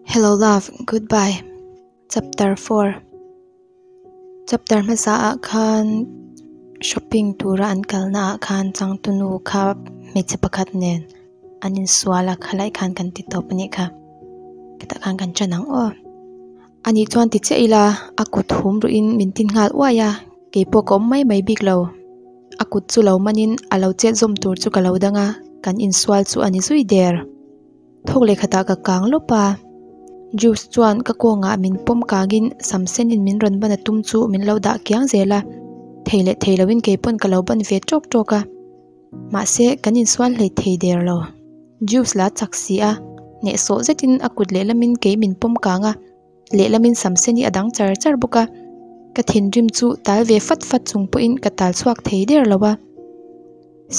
Hello love, goodbye. Chapter 4 Chapter hmasa ah khan shopping tura an kalna ah khan changtunu kha hmeichhe pakhat nen an insual a khalai khan kan ti tawp anih kha hetah khan kan ṭan ang aw. Anih chuan ti chiah ila a kut hum ruhin min tin nghal uai a keipawh ka awm mai mai bik lo. A kut chu lo manin a lo chet zawm tur chu ka lo dang a kan insual chu a ni zui der. Thawk leh khatah ka kang lawp a, Juice chuan ka kawngah min pawm kangin sam senin min rawn ban a tum chu min lo dah kiang zel a, thei leh thei loin kei pawn ka lo ban ve tawk tawk a, mahse kan insual hlei thei der lo. Juice la chak si a, hnehsawh zetin a kut lehlamin kei min pawm kang a, lehlamin sam seni a dang char char bawk a, ka thinrim chu tal ve fat fat chung pawhin ka tal chhuak thei der lo a.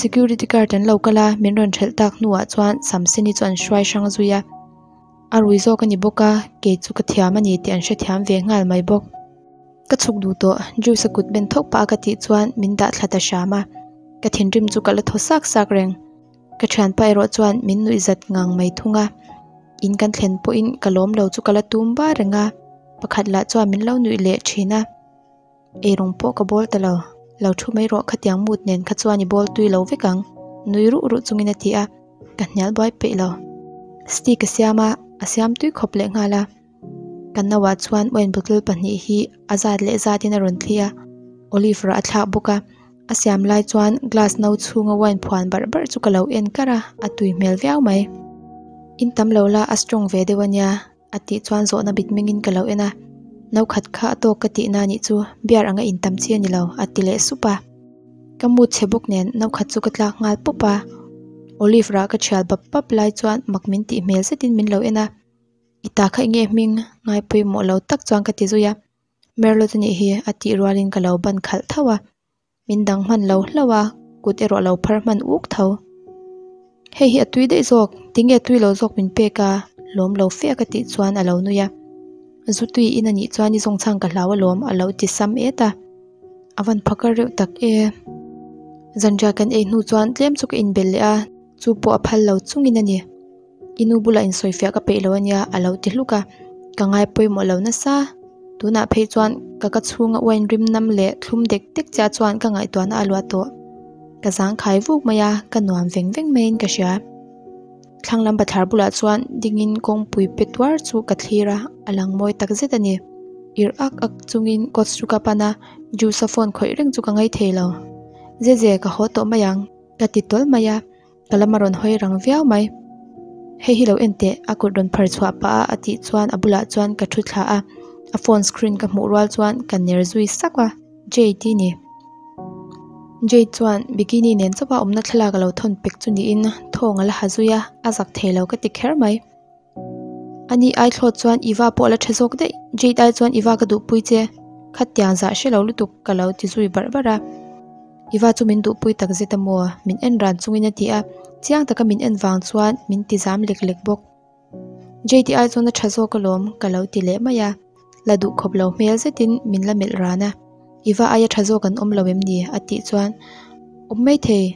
Security guard an lo kal a, min rawn hrelh tak hnuah chuan sam seni chu an hruai hrang zui a, a rui zawk a ni bawk a, kei chu ka thiam a ni tih an hrethiam ve nghal mai bawk. Ka chhuk duh tawh, Juice a kut ben thawk pah a ka tih chuan min dah thla ta hram a, ka thinrim chu ka la thaw sak sak reng. Ka thianpa erawh chuan min nuih zat ngang mai thung a, in kan thlen pawhin ka lawm lo chu ka la tum bar reng a, pakhat lah chuan min lo nuih leh thin a, eirawng pawh ka bawl ta lo, lo thu mai rawh khatiang mut nen kha chuan i bawl tui lo vek ang, nui ruh ruh chungin a ti a, ka hnial buai peih lo. Stick a siam a, a siam tui khawp leh nghal a. Kan nauah chuan wine bottle pahnih hi a zat leh zatin a rawn thli a, olive rah a thlak bawk a, a siam lai chuan glass no chhunga wine phuan barh barh chu ka lo en kar a, a tui hmel viau mai. In tam lo la a strong ve deuh a nia a tih chuan zawhna bit mengin ka lo en a, no khat kha a tawk ka tihna anih chu beer anga in tam chi a ni lo a ti leh sup a. Ka mut chhe bawk nen no khat chu ka tlak nghal pawp a, olive rah ka thial bap bap lai chuan mak min tih hmel zetin min lo en a. I ta kha enge hming ngai pawimawh lo tak chuan ka ti zui a, Merlot anih hi a tih rualin ka lo ban khalh tho a, min dang hman lo hlauh a, kut erawh lo phar hman uk tho. Hei hi a tui daih zawk, tinge tui lo zawk min pek a, lawm lo fe a ka tih chuan a lo nui a, zu tui in anih chuan i zawngchhang ka hlau alawm a lo ti sam et a, a van phakar reuh tak e. Zanriah kan ei hnu chuan tlem chu ka inbelh leh a, chu pawh a phal lo chungin a ni. I nu bulah insawifiah ka peih lo ania a lo ti hluk a, ka ngai pawimawh lo nasa. Tunah phei chuan ka ka chhunga wine rim nam leh thlum dek dek chiah chuan ka ngaihtuahna a luah tawh. Ka zang khai vuk mai a, ka nuam veng veng maiin ka hria. Thlang lam bathlar bulah chuan dingin kawngpui pe tuar chu ka thlir a, a lang mawi tak zet a ni. Irh ak ak chungin kawt chu ka pan a, Juice-a phone khawih reng chu ka ngaih thei lo. Zeze, ka haw tawh mai ang, ka ti tawl mai a. Ka lam a rawn hawi rang viau mai. Hei hi lo en teh, a kut rawn phar chhuah pah a a tih chuan a bulah chuan ka thu thla a, a phone screen ka hmuh rual chuan ka ner zui sak a, Jade i ni. Jade chuan bikini nen chauha awmna thlalak a lo thawn pek chu niin thawng a la ha zui a, a zak thei lo ka ti kher mai. Ani ai thlawt chuan Eva pawh a la tha zawk daih, Jade ai chuan Eva ka duhpui che, khatiang zah hre lo lutuk ka lo ti zui barh barh a. Eva chu min duhpui tak zet a maw? Min en ran chungin a ti a, chiang taka min en vang chuan min ti zam lek lek bawk. Jade ai chuan a tha zawk alawm ka lo ti leh mai a, la duh khawp lo hmel zetin min la melh ran a, Eva aia tha zawk an awm lo em ni? a tih chuan awm maithei.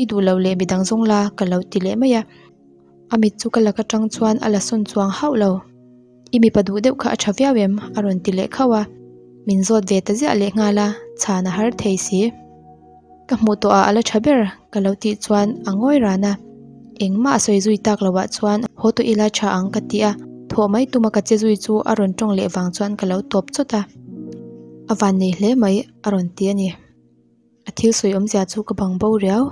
I duh loh leh midang zawng la ka lo ti leh mai a, a mit chu ka lak atang chuan a la sawn chuang hauh lo. I mipa duh deuh kha a tha viau em? a rawn ti leh khauh a, min zawt ve ta ziah leh nghal a, chhan a har thei si. Ka hmuh tawh ah a la tha ber ka lo tih chuan a ngawi ran a, engmah a sawi zui tak loh ah chuan haw tawh ila tha ang ka ti a, thawh mai tuma ka che zui chu a rawn tawng leh vang chuan ka lo tawp chawt a, a vannei hle mai a rawn ti a ni. A thil sawi awmzia chu ka bang bo riau.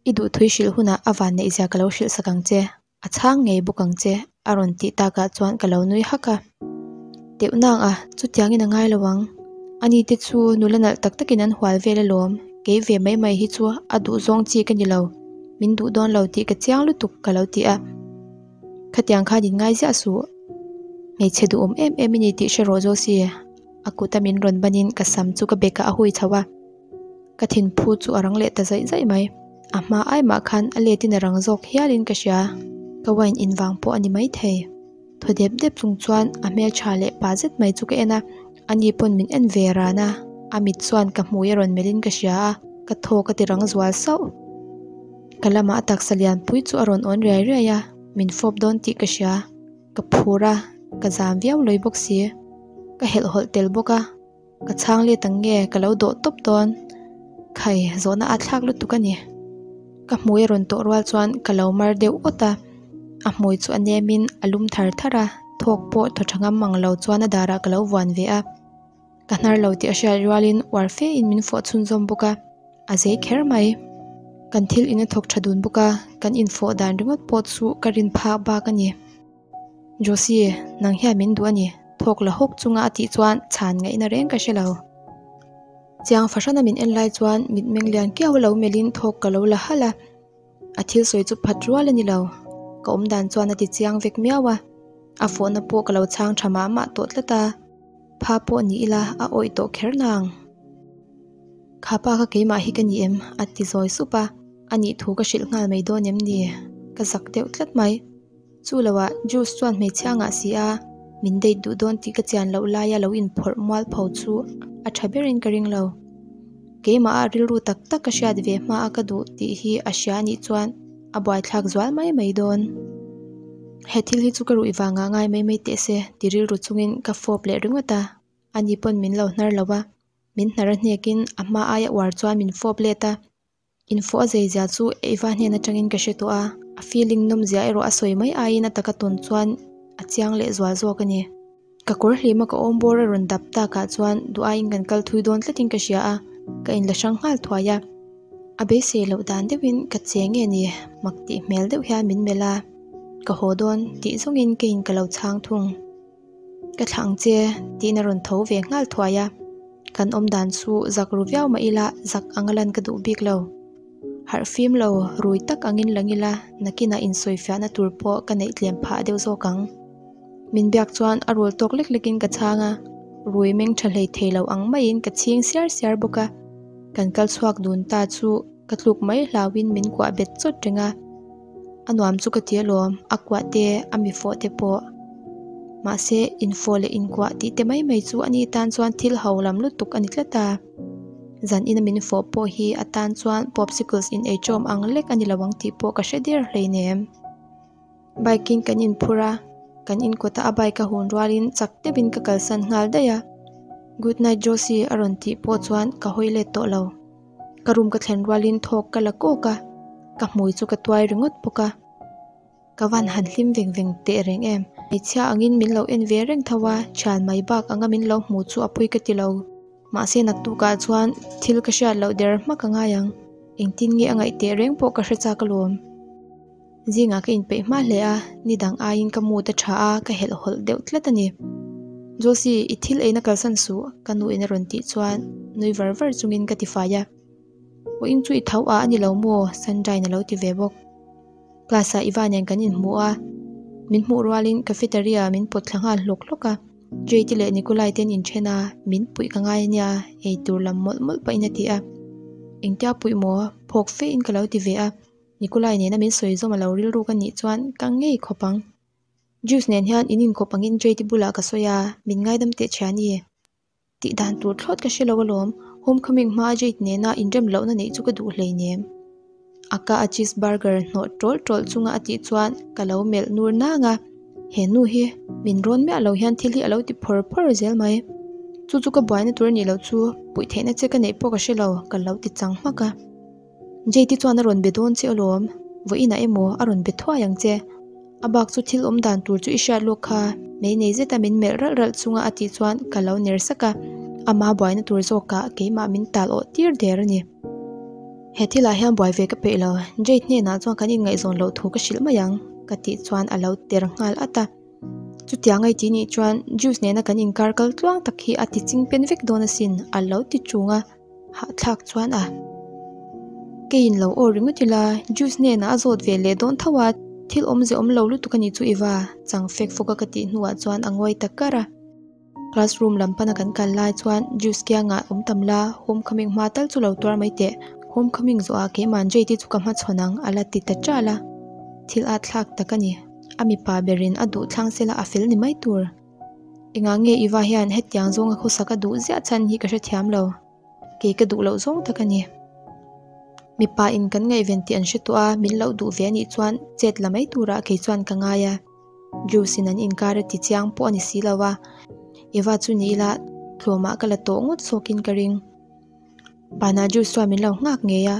I duhthui hrilh hunah a van neihzia ka lo hrilh sak ang che, a chhang ngei bawk ang che a rawn tih takah chuan ka lo nui hak a. Teuh nang a, chutiangin a ngai lo ang. Ani te chu nula nalh tak takin an hual vel alawm, kei ve mai mai hi chu a duh zawng chi ka ni lo, min duh dawn lo tih ka chiang lutuk ka lo ti a. Khatiang khan in ngai ziah suh. Hmeichhe duhawm em em i ni tih hre rawh Josie. A kuta min rawn banin ka sam chu ka bag ah a hui chho a, ka thinphu chu a rang leh ta zaih zaih mai. A hma ai mah khan a letin a rang zawk hialin ka hria, ka wine in vang pawh a ni maithei. Thaw dep dep chung chuan a hmeltha leh pa zet mai chu ka en a, ani pawn min en ve ran a, a mit chuan ka hmui a rawn melhin ka hria a, ka thaw ka ti rang zual sauh. Ka lamah a taksa lianpui chu a rawn awn riai riai a, min fawp dawn tih ka hria. Ka phur a, ka zam viau lawi bawk si. Ka helhhawlh tel bawk a, ka chhang let ang nge ka lo dawh tawp dawn. Khai, zawhna a thlak lutuk a ni. Ka hmui a rawn tawh rual chuan ka lo mar deuh awt a, a hmui chu a nemin a lum thar thar a, thawk pawh thaw tha ngam ang lo chuan a darah ka lo vuan ve a. Ka hnar lo tih a hriat rualin uar fe in min fawh chhunzawm bawk a, a zei kher mai. Kan thil in a thawk tha dun bawk a, kan infawh dan ringawt pawh chu ka rin phak bak a ni. Josie, nang hian min duh a ni, thawk la hawk chunga a tih chuan chhan ngaihna reng ka hre lo. Chiang fahrana min en lai chuan mitmeng lian kiau a lo melhin thawk ka lo la halh a, a thil sawi chu phat rual a ni lo. Ka awm dan chuan a ti chiang vek miau a, a fawhna pawh ka lo chhang tha mah mah tawh tlat a. Pha pawh ni ila a awih tawh kher nang. Kha pa kha keimah hi ka ni em? a ti zawi sup a, a nih thu ka hrilh nghal mai dawn em ni? Ka zak deuh tlat mai. Chu loah Juice chuan hmeichhia ngah si a, min date duh dawn tih ka chian loh laia lo inphawrh mual pho chu a tha berin ka ring lo. Keimah a rilru tak tak ka hriat ve hma a ka duh tih hi a hria anih chuan a buaithlak zual mai mai dawn. He thil hi chu ka ruih vangah ngai mai mai teh se ti rilru chungin ka fawp leh ringawt a, ani pawn min lo hnar lo a, min hnar a hnekin a hma aia uar chuan min fawp let a, infawh a zei zia chu Eva hnen atangin ka hre tawh a, a feeling nawm zia erawh a sawi mai aiin a taka tawn chuan a chiang leh zual zawk a ni. Ka kawr hlima ka awm bawr a rawn dap takah chuan duh aiin kan kal thui dawn tlatin ka hria a, ka inla hrang nghal thuai a. A beisei loh dan deuhin ka che nge ni mak tih hmel deuh hian min melh a, ka haw dawn tih zawngin keiin ka lo chhang thung. Ka thlah ang che tiin a rawn tho ve nghal thuai a, kan awm dan chu zak ru viau mah ila zak anga lan ka duh bik lo. Harh fim lo rui tak angin lang ila nakinah insawifiahna tur pawh ka neih tlem phah deuh zawk ang. Min biak chuan a rul tawk lek lekin ka chhang a, rui meng tha hlei thei lo ang maiin ka chhing siar siar bawk a. Kan kal chhuak dun ta chu ka tluk mai hlauhin min kuah bet chawt reng a. A nuam chu ka ti alawm, a kuah te, a mi fawh te pawh. Mahse, infawh leh inkuah tih te mai mai chu ani tan chuan thil ho lam lutuk a ni tlat a. Zan ina min fawh pawh hi a tan chuan popsicles in eiṭawm ang lek a ni lo ang tih pawh ka hre der hleinem. Bike in kan inphur a, kan inkawt a a bike a hun rualin chak deuhin ka kalsan nghal daih a. Good night Josie a rawn tih pawh chuan ka hawi let tawh lo. Ka room ka thlen rualin thawk ka la kawk a, ka hmui chu ka tuai ringawt bawk a. Ka van han hlim veng veng teh reng em. Hmeichhia angin min lo en ve reng tho a, thian mai bak anga min lo hmu chu a pawi ka ti lo. Mahse naktukah chuan thil ka hriat loh der hmak a ngai ang. Engtin nge a ngaih teh reng pawh ka hre chak alawm. Zingah ka inpeih hma hle a, ni dang aiin ka mood a tha a, ka helh hawlh deuh tlat a ni. Josie, i thil eina kalsan suh, ka nu in a rawn tih chuan nui var var chungin ka ti fai a. Vawiin chu i tho a a ni lo maw? Sandra-in a lo ti ve bawk. Class-ah Iva nen kan inhmu a, min hmuh rualin cafeteria min pawt thla nghal hlawk hlawk a. Jade leh Nikolai te an inthen a, min puih ka ngai ania, eitur lam mawlh mawlh pahin a ti a. Engtia puih maw? Phawk fe in ka lo ti ve a. Nikolai nena min sawi zawm a lo rilru ka nih chuan ka ngei khawp ang. Juice nen hian in inkawp angin Jade bulah ka sawi a, min ngaidam teh che a ni. Tih dan tur thlawt ka hre lo alawm, homecoming hmaa Jade nena inrem lohna neih chu ka duh hleinem. A ka a cheese burger hnawh tawlh tawlh chunga a tih chuan ka lo melh nur nang a, he nu hi min rawn miah lo hian thil hi a lo ti phawr phawr zel mai. Chu chu ka buaina tur a nih loh chu puih theihna che ka neih pawh ka hre lo, ka lo ti chang hmak a. Jade chuan a rawn be dawn che alawm, vawiinah emaw a rawn be thuai ang che. A bak chu thil awm dan tur chu i hriat lawk kha, mei nei zeta min melh ralh ralh chunga a tih chuan ka lo ner sak a, ama buaina tur zawkah keimah min tal awh tir der a ni. He thilah hian buai ve ka peih lo, Jade hnenah chuan kan inngaihzawn loh thu ka hrilh mai ang, ka tih chuan a lo ter nghal at a. Chutiang a i tih nih chuan Juice nena kan inkar kal tluang tak hi a ti ching pen vek dawn asin, a lo ti chung a. Hahthlak chuan a keiin lo aw ringawt ila juice hnenah a zawt ve leh dawn tho a, thil awmze awm lo lutuk a nih chu i va chang fek fawk a ka tih hnuah chuan a ngawi ta kar a. Classroom lam pana kan kal lai chuan juice kiangah awm tam la, homecoming hma tal chu lo tuar mai teh, homecoming zawhah keimah Jade chu ka hmachhawn ang a la ti ta ṭal a, thil at thlak tak a ni. A mipa berin a duh thlang sela a fel ni mai tur. Engah nge Iva hian hetiang zawnga khawsak a duh ziah chhan hi ka hrethiam lo. Kei ka duh loh zawng tak a ni. Mipa in kan ngaihven tih an hre tawh a, min loh duh ve a nih chuan chet la mai turah kei chuan ka ngai a. Juice in an inkar a ti chiang pawh a ni si lo a, Eva chu ni ila tlawmah ka la tawh ngawt zawkin ka ring. Banah Juice chuan min lo nghak ngei a,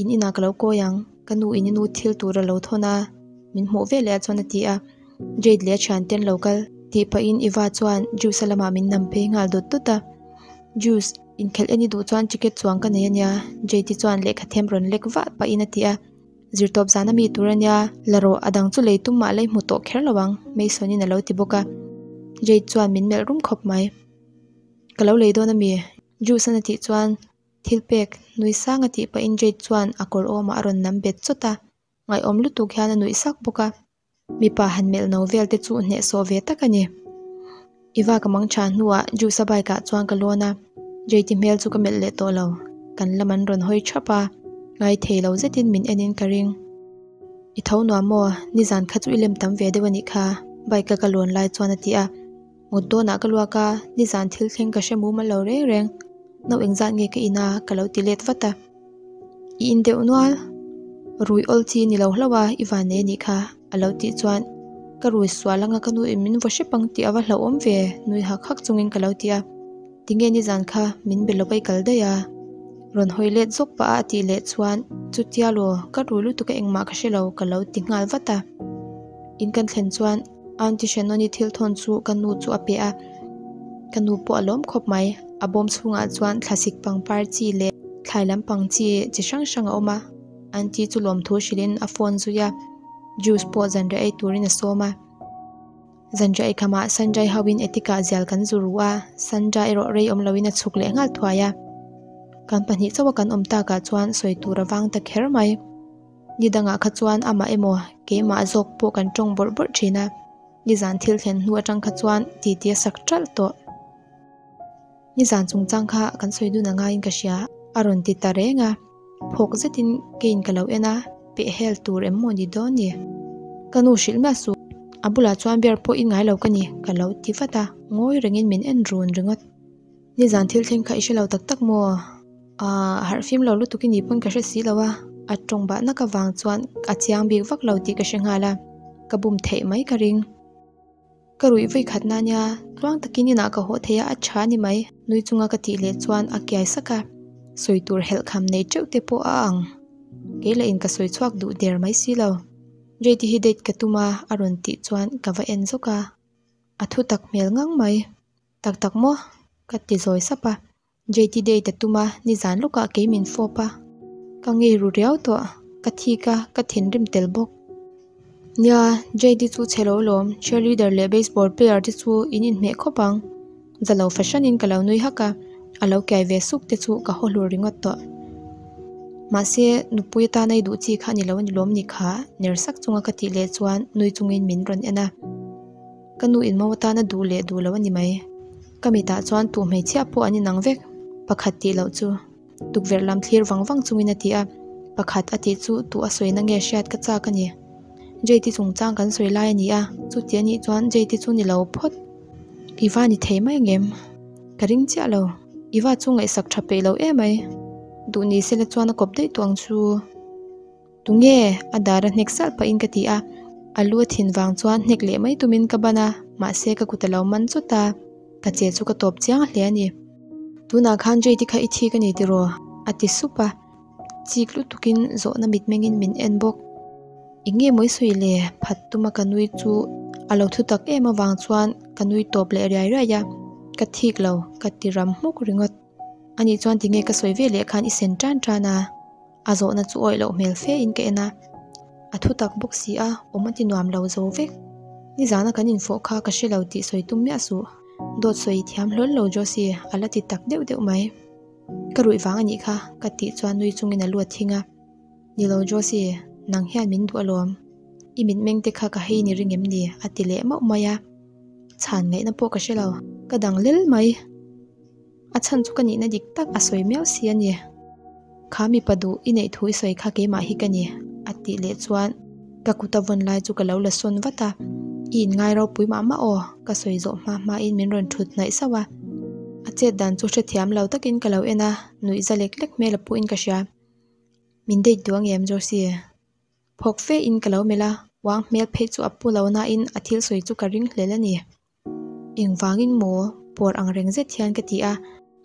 in inah ka lo kawi ang, ka nu in i nu thil tur a lo thawn a, min hmuh veleh ah chuan a ti a, Jade leh a thiante an lo kal tih pahin Eva chuan Juice a lamah min nam phei nghal dawt dawt a, Juice, inkhelh en i duh chuan ticket chuang ka nei ania, Jade-i chuan lehkha them rawn lek vah pahin a ti a. Zirtawp zan a mi tur a nia, la rawh a dang chu lei tum mah lei hmu tawh kher lo ang, Mason in a lo ti bawk a. Jade chuan min melh rum khawp mai. Ka lo lei dawn a mi? Juice an a tih chuan thil pek nui sang a tih pahin Jade chuan a kawr awmah a rawn nam bet chawt a, ngaihawm lutuk hian a nuih sak bawk a. Mipa han melh no vel te chu hnehsawh ve tak a ni. Iva ka mang tha hnuah Juice a bike ah chuan ka lawn a, Jade hmel chu ka melh leh tawh lo. Kan lam an rawn hawi thap a, ngai thei lo zetin min en in ka ring. I tho nuam maw? Nizan kha chu i lem tam ve deuh a nih kha, bike a ka lawn lai chuan a ti a. Mut dawnah ka luak a, nizan thil thleng ka hre mumal lo reng reng. No engzat nge ka in a, ka lo ti let vat a. I in deuh nual, rui awl chi ni lo hlauh a, i van nei anih kha, a lo tih chuan ka rui sual anga ka nu in min vaw hrep ang tih a va hlauhawm ve, nui hak hak chungin ka lo ti a. Tinge nizan kha min be lawk a i kal daih a? Rawn hawi let zawk pah a a tih leh chuan chutia law, ka rui lutuk a engmah ka hre lo, ka lo ti nghal vat a. In kan thlen chuan Aunty Shannon-i thil thawn chu ka nu chu a pe a, ka nu pawh a lawm khawp mai. A bawm chhungah chuan thlasik pangpar chi leh thlai lampang chi chi hrang hrang a awm a, Aunty chu lawmthu hrilhin a phone zui a, juice pawh zanriah ei turin a sawm a. Zanriah eikhamah Sanjay hoin Etika zial kan zu ru a, Sanjay erawh rei awm loin a chhuk leh nghal thuai a. Kan pahnih chauha kan awm takah chuan sawi tur a vang ta kher mai. Ni dangah kha chuan amah emaw keimah zawk pawh kan tawng bawrh bawrh thin a, nizan thil thlen hnu atang kha chuan titi a sak ṭalh tawh. Nizan chungchang kha kan sawi dun a ngaiin ka hria, a rawn ti ta reng a, phawk zetin keiin ka lo en a, peh hel tur em maw ni dawn ni? Ka nu hrilh miah suh, a bulah chuan bear pawh i ngai lo ka ni, ka lo ti vat a, ngawi rengin min en run ringawt. Nizan thil thleng kha i hre lo tak tak maw? Aaa harh fim lo lutuk i nih pawn ka hre si lo a, a tawng bah nak avang chuan a chiang bik vak lo tih ka hre nghal a, ka bum theih mai ka ring. Ka ruih vawi khat na nia, tluang takin inah ka haw thei a, a tha a ni mai. Nui chunga ka tih leh chuan a kiai sak a, sawi tur helh kham nei teuh te pawh a ang. Kei lah in ka sawi chhuak duh der mai si lo. Jade hi date ka tum a, a rawn tih chuan ka va en zawk a, a thu tak hmel ngang mai. Tak tak maw? Ka ti zawi sap a. JT date a tum a, nizan lawkah kei min fawp a. Ka ngei ru riau tawh, ka thik a, ka thinrim tel bawk. Nia, JT chu chhe lo lawm, cheerleader leh baseball player te chu in inhmeh khawp ang. Za lo fahranin ka lo nui hak a, a lo kiai ve suk te chu ka haw hlur ringawt tawh. Mahse, nupui atana i duh chi kha a ni lo a ni lawm ni kha, ner sak chunga ka tih leh chuan nui chungin min rawn en a. Ka nu in mo atana duh leh duh lo a ni mai. Ka mitah chuan tuh hmeichhia pawh an inang vek, pakhat tih loh chu. Tukverh lam thlir vang vang chungin a ti a, pakhat a tih chu tuh a sawina nge hriat ka chak a ni. Jade chungchang kan sawi lai a ni a, chuti a nih chuan Jade chu ni lo phawt. Iva ni thei mai ngem? Ka ring chiah lo. Iva chu ngaihsak tha peih lo emai. Duh ni sela chuan a kawp daih tawh ang chu. Tunge? A dar a hnek salh pahin ka ti a, a lu a thin vang chuan hnek leh mai tumin ka ban a, mahse ka kut a lo man chawt a, ka che chu ka tawp chiang hle a ni. Tunah khan Jade kha i thik a ni tiraw? A ti sup a, chik lutukin zawhna mitmengin min en bawk. Eng nge mawi sawi le? Phat tuma ka nui chu a lo thu tak em avang chuan ka nui tawp leh riai riai a, ka thik lo, ka ti ram hmuk ringawt. Anih chuan tinge ka sawi ve leh khan i sen tan tan a? A zawhna chu awih loh hmel fe in ka en a, a thu tak bawk si a, awm a ti nuam lo zo vek. Nizana kan infawh kha ka hre lo tih sawi tum miah suh. Dawt sawi thiam hlawl lo Josie, a la ti tak deuh deuh mai. Ka ruih vang a nih kha, ka tih chuan nui chungin a lu a thing a. Ni lo Josie, nang hian min duh alawm. I mitmeng te kha ka hei ni ring em ni? a ti leh mauh mai a. Chhan ngaihna pawh ka hre lo, ka dang lel mai. A chhan chu ka nihna dik tak a sawi miau si a ni. Kha mipa duh i neih thu i sawi kha keimah hi ka ni, a tih leh chuan ka kut a vawn lai chu ka lo la sawn vat a. I inngai ropui mah mah aw, ka sawi zawh hma hmain min rawn thut hnaih sauh a. A chet dan chu hrethiam lo takin ka lo en a, nuih za lek lek hmel a puhin ka hria. Min date duh ang em Josie? Phawk fe in ka lo melh a, Uang hmel phei chu a pu lo nain a thil sawi chu ka ring hlel a ni. Engvangin maw? Pawr ang reng zet hian ka ti a.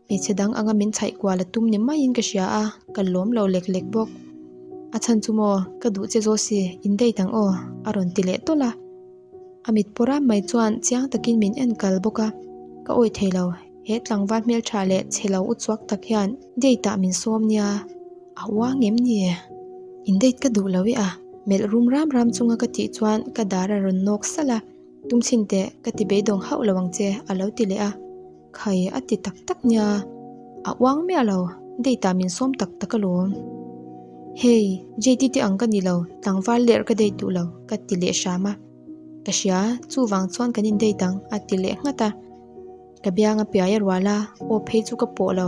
Hmeichhe dang anga min chhaih kual a tum ni maiin ka hria a, ka lawm lo lek lek bawk. A chhan chu maw, ka duh che Josie, in date ang aw, a rawn ti leh tawlh a. A mit pawh ram mai chuan chiang takin min en kal bawk a, ka awih thei lo. He tlangval hmeltha leh chhe lo uchuak tak hian date ah min sawm nia, a uang em ni? In date ka duh lo i a, melh rum ram ram chunga ka tih chuan ka dar a rawn nawk salh a, Tum chhin teh, ka ti beidawng hauh lo ang che, a lo ti leh a. Khai, a ti tak tak nia, a uang miah lo, date ah min sawm tak tak alawm. Hey, JT te ang ka ni lo, tlangval lerh ka date duh lo, ka ti leh hram a. Ka hria, chuvang chuan kan in date ang, a ti leh nghat a. Ka biang a piai a rual a, aw phei chu ka pawh lo.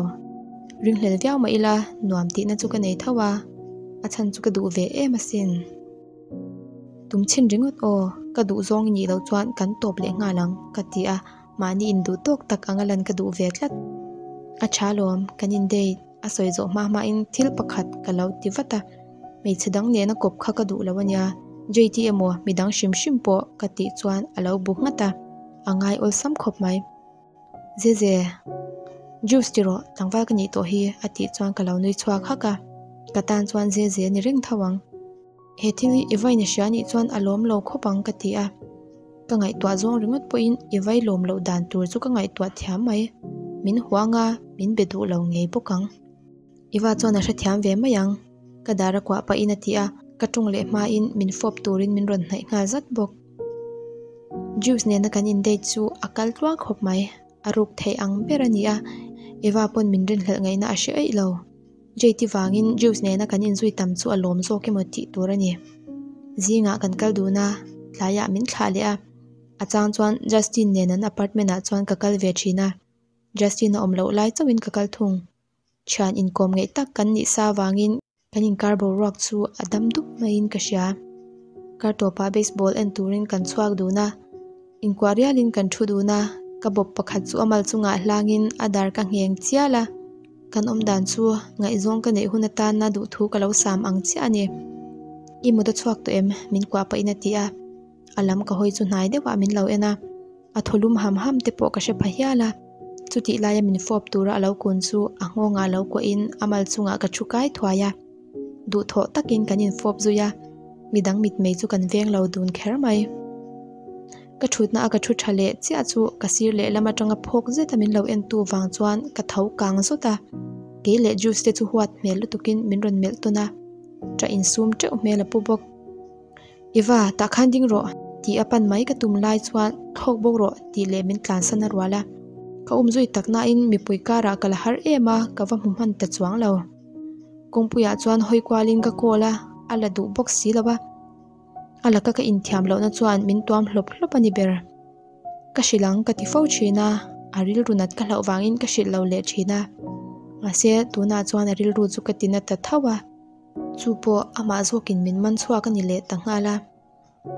Ringhlel viau mah ila, nuam tihna chu ka nei tho a, a chhan chu ka duh ve em asin. Tum chhin ringawt aw, ka duh zawng i nih loh chuan kan tawp leh nghal ang, ka ti a, mahni induh tawk tak anga lan ka duh ve tlat. A tha lawm, kan in date a sawi zawh hma hmain thil pakhat ka lo ti vat a, hmeichhe dang nena kawp kha ka duh lo a nia, JT emaw midang hrim hrim pawh ka tih chuan a lo bu nghat a, a ngai awlsam khawp mai. Zeze, juice ti rawh, tlangval ka nih tawh hi a tih chuan ka lo nui chhuak hak a, ka tan chuan Zeze a ni reng tho ang. He thil hi i vain a hria nih chuan a lawm lo khawp ang ka ti a, ka ngaihtuah zawng ringawt pawhin i vai lawm loh dan tur chu ka ngaihtuah thiam mai, min huang a, min be duh lo ngei bawk ang. Iva chuan a hrethiam ve mai ang, ka dar a kuah pahin a ti a, ka ṭawng leh hmain min fawp turin min rawn hnaih nghal zat bawk. Juice nena kan in date chu a kal tluang khawp mai, a ruk theih ang ber a ni a, Eva pawn min rinhlelh ngaihna a hre eih lo. Jade vangin Juice nena kan inzui tam chu a lawm zawk emaw tih tur a ni. Zingah kan kal dun a, tlaiah min thlah leh a, a chang chuan Justin nen an apartment ah chuan ka kal ve thin a, Justin a awm loh lai chauhin ka kal thung. Thian inkawm ngeih tak kan nih sa vangin kan inkar boruak chu a dam dup maiin ka hria. Kar tawpah baseball en turin kan chhuak dun a, inkuah rialin kan thu dun a, ka bawp pakhat chu a mal chungah hlangin a dar ka ngheng chial a, kan awm dan chu ngaihzawng ka neih hun atana duhthu ka lo sam ang chiah a ni. I mut a chhuak tawh em? min kuah pahin a ti a, a lam ka hawi chu hnai deuhah min lo en a. A thaw lum ham ham te pawh ka hre pha hial a, chutih laia min fawp tura a lo kun chu a nghawngah lo kuahin a mal chungah ka thu kai thuai a, duhthawh takin kan infawp zui a, midang mitmei chu kan veng lo dun kher mai. Ka thutna a ka thu tha leh chiah chu ka sir lehlam atanga phawk zeta min lo entu vang chuan ka tho kang zawt a, kei leh Juice te chu huat hmel lutukin min rawn melh tawn a, ṭah insum teuh hmel a pu bawk. Iva, tah khan ding rawh, tih a pan mai ka tum lai chuan thlawk bawk rawh tih leh min tlansan a rual a. Ka um zui tak nain mipui karah ka la har em a, ka va hmu hman ta chuang lo. Kawngpuiah chuan hawi kualin ka call a, a la duh bawk si lo a. A laka ka inthiam lohna chuan min tuam hlawp hlawp a ni ber. Ka hrilh ang ka ti fo thin a, a rilru nat ka hlauh vangin ka hrilh lo leh thin a. Mahse, tunah chuan a rilru chu ka ti na ta tho a. Chu pawh amah zawkin min man chhuak a ni leh ta nghal a,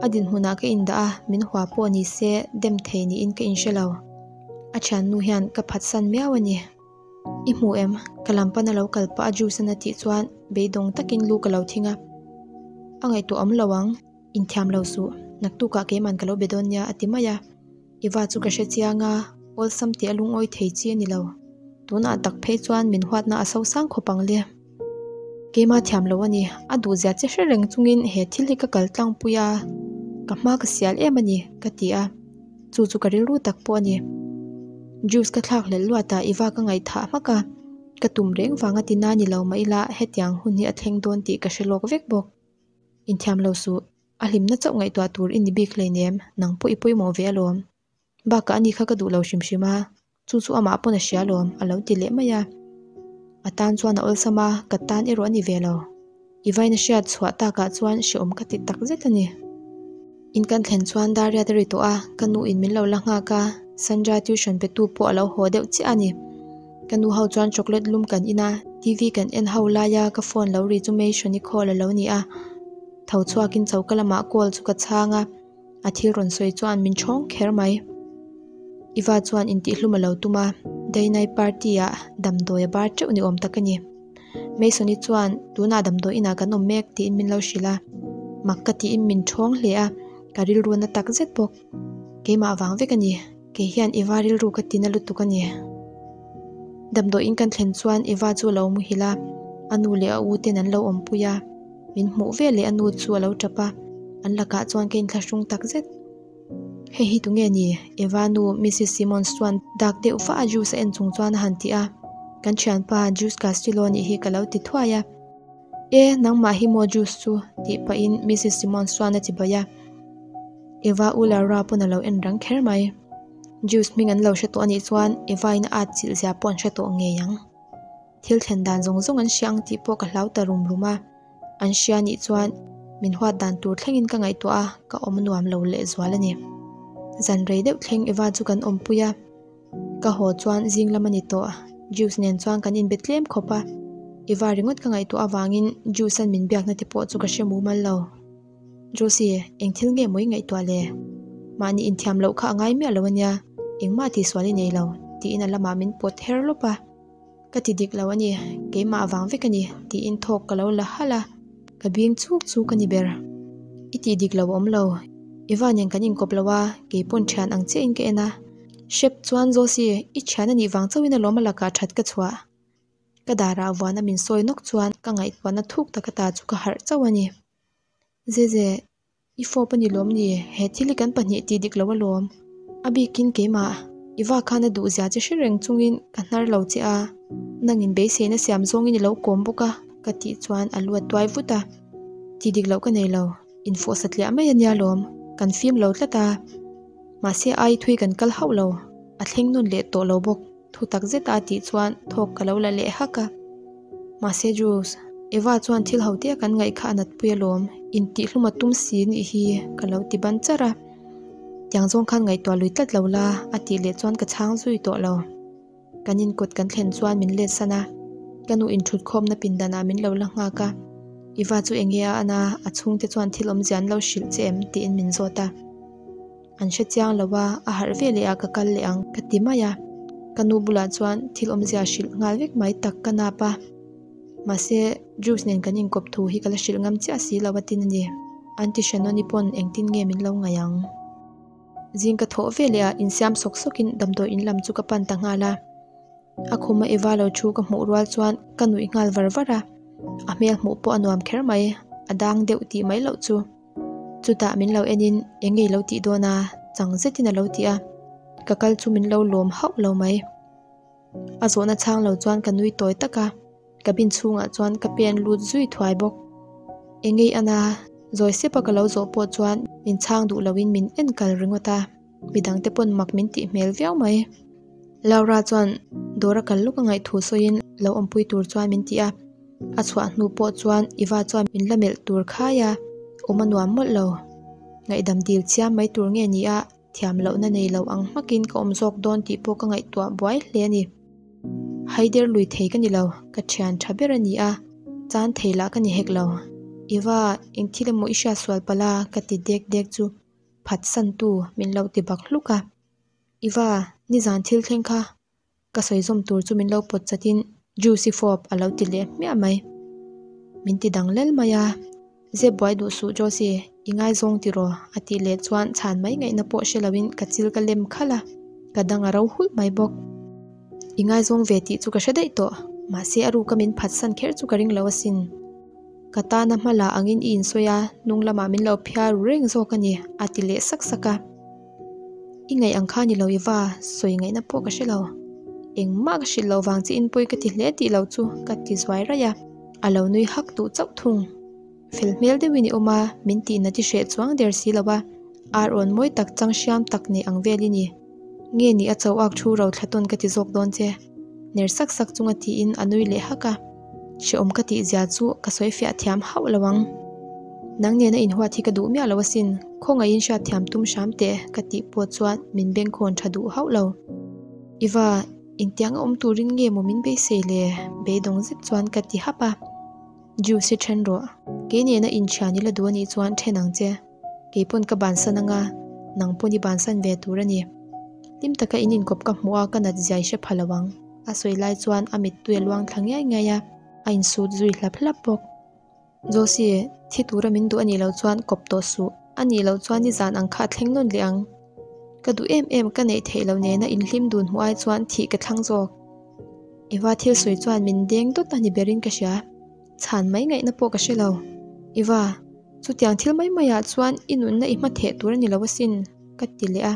a dinhmunah ka indah a, min hua pawh ni se dem thei niin ka inhre lo. A thiannu hian ka phatsan miau a ni. I hmu em? Ka lam pana lo kal pah a Juice-an a tih chuan beidawng takin lu ka lo thing a. A ngaihtuah awm lo ang, inthiam lo suh, naktukah keiman ka lo be dawn nia a ti mai a. Iva chu ka hre chiang a, awlsam tih a lungawi thei chi a ni lo. Tunah tak phei chuan min huatna a sosang khawp ang le. Keimah thiam lo a ni, a duhzia che hre reng chungin he thil hi ka kal tlangpui a, ka hma ka sial em a ni, ka ti a, chu chu ka rilru tak pawh a ni. Juice ka thlak hlelh luat a, Iva ka ngaihthah hmak a, ka tum reng vanga ti na ni lo mah ila hetiang hun hi a thleng dawn tih ka hre lawk vek bawk. Inthiam lo suh, a hlimna chauh ngaihtuah tur i ni bik hleinem, nang pawh i pawimawh ve alawm. Bakah ani kha ka duh lo hrim hrim a, chu chu amah pawn a hria alawm a lo ti leh mai a. A tan chuan a awlsam a, ka tan erawh a ni ve lo. I vaina hriat chhuah takah chuan hrehawm ka ti tak zet a ni. In kan thlen chuan Dariat a ri tawh a, ka nu in min lo la nghak a, Sandra tuition pe tu pawh a lo haw deuh chiah a ni. Ka nu ho chuan chocolate lum kan in a, TV kan en ho laia ka phone lo ri chu Mason-i call a lo ni a. Tho chhuakin choka lamah call chu ka chhang a. A thil rawn sawi chuan min ṭhawng kher mai. Iva chuan intihhlum a lo tum a, Dainai party ah damdawi a bar teuh ni awm tak a ni. Mason-i chuan tunah damdawi inah kan awm mek tiin min lo hrilh a. Mak ka tiin min ṭhawng hle a, ka rilru na tak zet bawk. Keimah vang vek a ni, kei hian Eva rilru ka tina lutuk a ni. Damdawiin kan thlen chuan Eva chu a lo muhil a, a nu leh a u ten an lo awmpui a. Min hmuh ve leh a nu chu a lo tap a, an lakah chuan ka inthlahrung tak zet. Hei hi tunge ni? Eva nu Mrs Simmons chuan dak deuh vah a juice a en chung chuan a han ti a, Kan thianpa Juice Castillo nih hi ka lo ti thuai a. E, nangmah hi maw juice chu? tih pahin Mrs Simmons chuan a ti baih a. Eva u Laura pawn a lo en rang kher mai. Juice hming an lo hre tawh anih chuan Eva in a at chilh zia pawh an hre tawh ngei ang. Thil thlen dan zawng zawng an hria ang tih pawh ka hlau ta rum rum a, an hria nih chuan min huat dan tur thlengin ka ngaihtuah a, ka awm nuam lo leh zual a ni. Zan rei deuh thleng Eva chu kan awmpui a, ka haw chuan zing lam a ni tawh, Juice nen chuan kan inbe tlem khawp a, Eva ringawt ka ngaihtuah avangin Juice an min biakna te pawh chu ka hre mumal lo. Josie, eng thil nge maw i ngaihtuah le? Mahni inthiam loh kha a ngai miah lo a nia, engmah tihsual i nei lo, tiin a lamah min pawt her lawp a. Ka ti dik lo a ni, keimah avang vek a ni, tiin thawk ka lo la halh a, ka bing chuk chuk a ni ber. I tih dik lo a awm lo, Eva nen kan inkawp lo a, kei pawn thian ang chiahin ka en a. Hrep chuan Josie, i thian a nih vang chauhin alawm a lakah that ka chhuah. Ka darah vuana min sawi nawk chuan ka ngaihtuahna thuk taka ta chu ka harh chauh a ni. Zeze, I fawp a ni lawm ni? He thil hi kan pahnih tih dik lo alawm. A bikin keimah, i va khan a duh zia che hre reng chungin ka hnar lo che a, nangin beiseina siam zawngin i lo kawm bawk a, ka tih chuan a lu a tuai vut a. Tih dik loh ka nei lo, infawh satliah mai a nia lawm, kan fim lo tlat a. Mahse ai thui kan kal hauh lo, a thleng nawn leh tawh lo bawk. Thu tak zeta a tih chuan thawk ka lo la leh hak a. Mahse Jules, Eva chuan thil ho te a kan ngaih kha a natpui alawm, intihhlum a tum si nih hi ka lo ti ban char a. Tiang zawng khan ngaihtuah lui tlat lo la a tih leh chuan ka chhang zui tawh lo. Kan inkawt kan thlen chuan min let san a, ka nu inthutkhawmna pindanah min lo la nghak a. Eva chu eng nge a an a, a chhungte chuan thil awmzia an lo hrilh che em tiin min zawt a. An hre chiang lo a, a harh ve leh a ka kal leh ang ka ti mai a. Ka nu bulah chuan thil awmzia hrilh nghal vek mai tak ka nap a. Mahse, Juice nen kan inkawp thu hi ka la hrilh ngam chiah si lo a tin a ni. Aunty Shannon-i pawn engtin nge min lo ngaih ang? Zing ka thawh ve leh a, insiam sawk sawkin damdawi in lam chu ka pan ta nghal a. A khuma Eva lo thu ka hmuh rual chuan ka nuih nghal var var a. A hmel hmuh pawh a nuam kher mai, a dang deuh tih mai loh chu. Chutah min lo enin eng nge i lo tih dawn a? Chang zetin a lo ti a, ka kal chu min lo lawm hauh lo mai. A zawhna chhang lo chuan ka nui tawi tak a, cabin chhungah chuan ka pen lut zui thuai bawk. Eng nge i an a? Zawi sep a ka lo zawh pawh chuan min chhang duh loin min en kal ringawt a, midangte pawn mak min tih hmel viau mai. Laura chuan dawr a kal lawk a ngaih thu sawiin lo awmpui tur chuan min ti a, a chhuah hnu pawh chuan Iva chuan min la melh tur khai a, awm a nuam mawlh lo. Ngaihdam dil chiam mai tur nge ni a, thiam lohna nei lo ang hmakin ka awm zawk dawn tih pawh ka ngaihtuah buai hle a ni. Haider lui thei ka ni lo, ka thian tha ber a ni a, chan thei lah ka ni hek lo. Iva, eng thil emaw i hriatsual palh a ka ti dek dek chu phatsantu min lo ti bak hluk a. Iva, nizan thil thleng kha ka sawi zawm tur chu min lo pawt chatin Juicy fawp a lo ti leh hmiah mai. Min ti dang lel mai a, Zep buai duh suh Josie, i ngaizawng tiraw? a tih leh chuan chhan mai ngaihna pawh hre loin ka chil ka lem khalh a, ka dang a ro hulh mai bawk. I ngaizawng ve tih chu ka hre daih tawh, mahse a ruka min phatsan kher chu ka ring lo asin. Ka tana hma la angin i insawi a, hnung lamah min lo phiar ru reng zawk a ni, a ti leh sak sak a. I ngaih ang kha ni lo i va, sawi ngaihna pawh ka hre lo. Engmah ka hrilh loh vang che in pawi ka ti hle tih lo chu ka ti zuai raih a, a lo nui hak duh chauh thung. Fel hmel deuhin i awm a, min tihna ti hreh chuang der si lo a, ar awn mawi tak chang hriam tak nei ang vel i ni. Nge ni a cho ak thu ro thla tawn ka ti zawk dawn che? Ner sak sak chunga tiin a nui leh hak a. Hrehawm ka tih zia chu ka sawi fiah thiam hauh lo ang. Nang nena inhuat hi ka duh miah lo asin, khawngaihin hriat thiam tum hram teh ka tih pawh chuan min bengkhawn tha duh hauh lo. Iva, engtiang a awm turin nge maw min beisei le? Beidawng zet chuan ka ti hap a. Juice hi then rawh. Kei nena inthian i la duh anih chuan then ang che. Kei pawn ka bansan anga, nang pawn i bansan ve tur a ni. Hlim taka in inkawp ka hmuh a, ka nat zia i hre pha lo ang. A sawi lai chuan a mittui a luang thla ngiai ngiai a, a insut zui hlap hlap bawk. Josie, thi tura min duh a nih loh chuan kawp tawh suh, a nih loh chuan nizan ang kha a thleng nawn leh ang. Ka duh em em ka neih theih loh nena inhlim dun hmuh ai chuan thih ka thlang zawk. Eva thil sawi chuan min deng dawt a ni berin ka hria. Chhan mai ngaihna pawh ka hre lo. Eva, chutiang thil mai maiah chuan i nunna i hma theh tur a ni lo asin, ka ti leh a.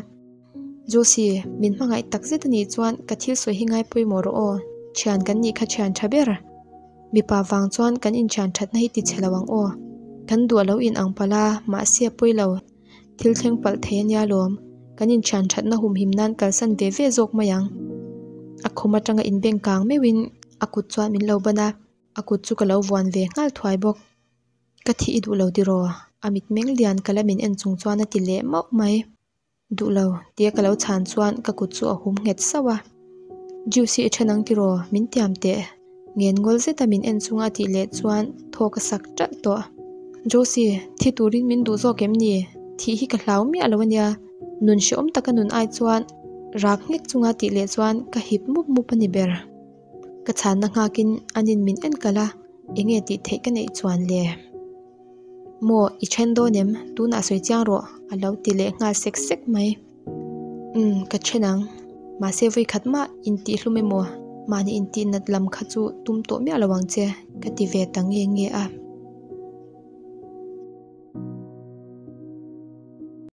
Josie, min hmangaih tak zet a nih chuan ka thil sawi hi ngai pawimawh rawh aw. Thian kan nih kha thian tha ber. Mipa vang chuan kan inthian thatna hi ti chhe lo ang aw. Kan duh a lo in ang palh a, mahse a pawi lo. Thil thleng palh thei a nia lawm. Kan inthian thatna humhim nan kalsan ve ve zawk mai ang. A khum atanga inbeng kang meuhin a kut chuan min lo ban a, a kut chu ka lo vuan ve nghal thuai bawk. Ka thih i duh lo tiraw? A mitmeng lian ka la min en chung chuan a ti leh mauh mai. Duh lo, tia ka lo chhan chuan ka kut chu a hum nghet sauh a. Juice hi i then ang tiraw? Min tiam teh. Ngen ngawl zeta min en chunga a tih leh chuan thaw ka sak ṭalh tawh. Josie, thi turin min duh zawk em ni? Thih hi ka hlau miah lo a nia. Nun hrehawm taka nun ai chuan rak nghek chunga tih leh chuan ka hip mup mup a ni ber. Ka chhanna nghakin anin min en kalh a, enge tih theih ka neih chuan le? Maw, i then dawn em? Tunah sawi chiang rawh, a lo ti leh nghal sek sek mai. Umm, ka then ang. Mahse vawi khat mah intihhlum emaw, mahni intih nat lam kha chu tum tawh miah lo ang che, ka ti ve ta nge nge a.